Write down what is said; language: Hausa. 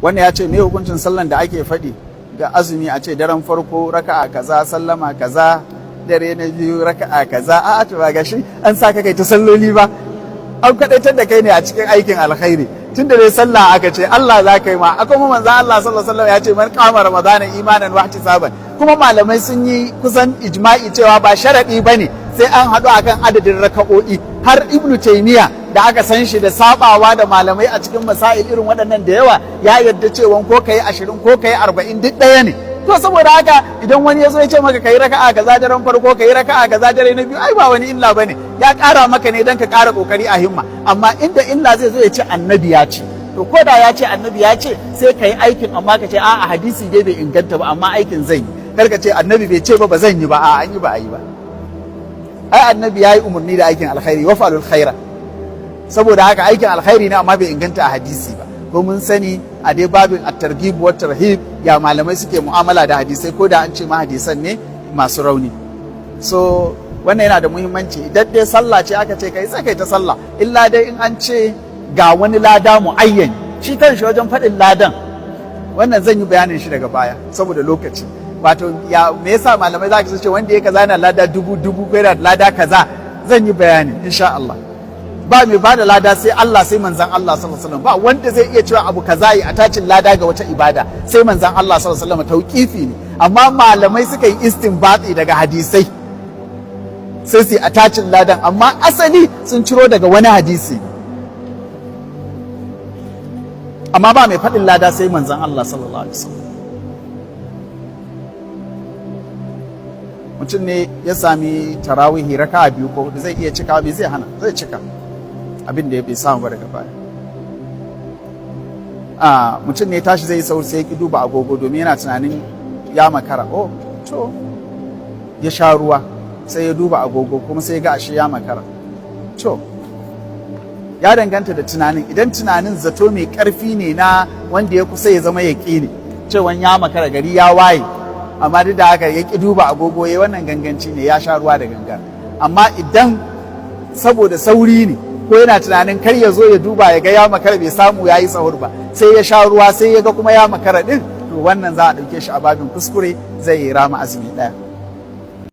Wannan ya ce, me hukuncin sallan da ake faɗi ga azumi, a ce daren farko raka'a kaza, sallama kaza, dare na biyu raka'a kaza? A'a, to ba gashi an sa ka kai ta salloli ba, an kwadaitar da kai ne a cikin aikin alkhairi. Tun da dai sallah aka ce Allah za ka yi ma, akwai kuma manzon Allah sallallahu alaihi wasallam ya ce man qama ramadana imanan wa ihtisaban. Kuma malamai sun yi kusan ijma'i cewa ba sharadi bane sai an haɗu akan adadin raka'o'i. Har Ibnu Taymiya da aka san shi da sabawa da malamai a cikin masail irin waɗannan da yawa, ya yarda cewa ko kai 20 ko kai 40 duk ɗaya ne. To saboda haka idan wani ya zo ya ce maka kai raka'a kaza daren farko, kai raka'a kaza dare na biyu, ai ba wani illa bane, ya ƙara maka ne don ka ƙara ƙoƙari a himma. Amma inda illa zai zo ya ce annabi ya ce, to ko da ya ce annabi ya ce, sai ka yi aikin, amma ka ce a'a, hadisi dai bai inganta ba, amma aikin zai yi. Kar ka ce annabi bai ce ba, ba zan yi ba. A'a, an yi ba a yi ba. Ai annabi ya yi umarni da aikin alkhairi, wa fa'alul khaira. Saboda haka aikin alkhairi ne, amma bai inganta a hadisi ba. Ko mun sani a dai babin at-targhib wa tarhib ya malamai suke mu'amala da hadisai, ko da an ce ma hadisan ne masu rauni. So wannan yana da muhimmanci. Idan dai sallah ce aka ce kai, sai kai ta sallah, illa dai in an ce ga wani lada muayyan. Shi kanshi wajen faɗin ladan, wannan zan yi bayanin shi daga baya saboda lokaci. Wato ya me yasa malamai za su ce wanda ya kaza yana lada dubu dubu ko yana lada kaza? Zan yi bayani insha Allah. Ba mai bada lada sai Allah, sai manzan Allah sallallahu alaihi wasallam. Ba wanda zai iya cewa abu kaza yi attaching lada ga wata ibada sai manzan Allah sallallahu alaihi wasallam. Tauqifi ne, amma malamai suka yi istinbati daga hadisai sai su attaching ladan, amma asali sun ciro daga wani hadisi. Amma ba mai faɗin lada sai manzan Allah sallallahu alaihi wasallam. Mutum ne ya sami tarawihi raka'a biyu ko hudu, zai iya cika? Bai zai hana, zai cika abin da ya bai samu ba daga baya. A mutum ne tashi zai yi sauri, sai ya ki duba agogo domin yana tunanin ya makara. Oh, to ya sha ruwa, sai ya duba agogo kuma sai ya ga ashe ya makara. To ya danganta da tunanin. Idan tunanin zato mai karfi ne na wanda ya kusa ya zama yaƙini cewa ya makara, gari ya waye, amma duk da haka ya ki duba agogo ya wannan ganganci ne, ya sha ruwa da gangan. Amma idan saboda sauri ne, ko yana tunanin kar ya zo ya duba ya ga ya makara, bai samu ya yi sahur ba, sai ya sha ruwa, sai ya ga kuma ya makara din, to wannan za a ɗauke shi a babin kuskure, zai yi rama azumi ɗaya.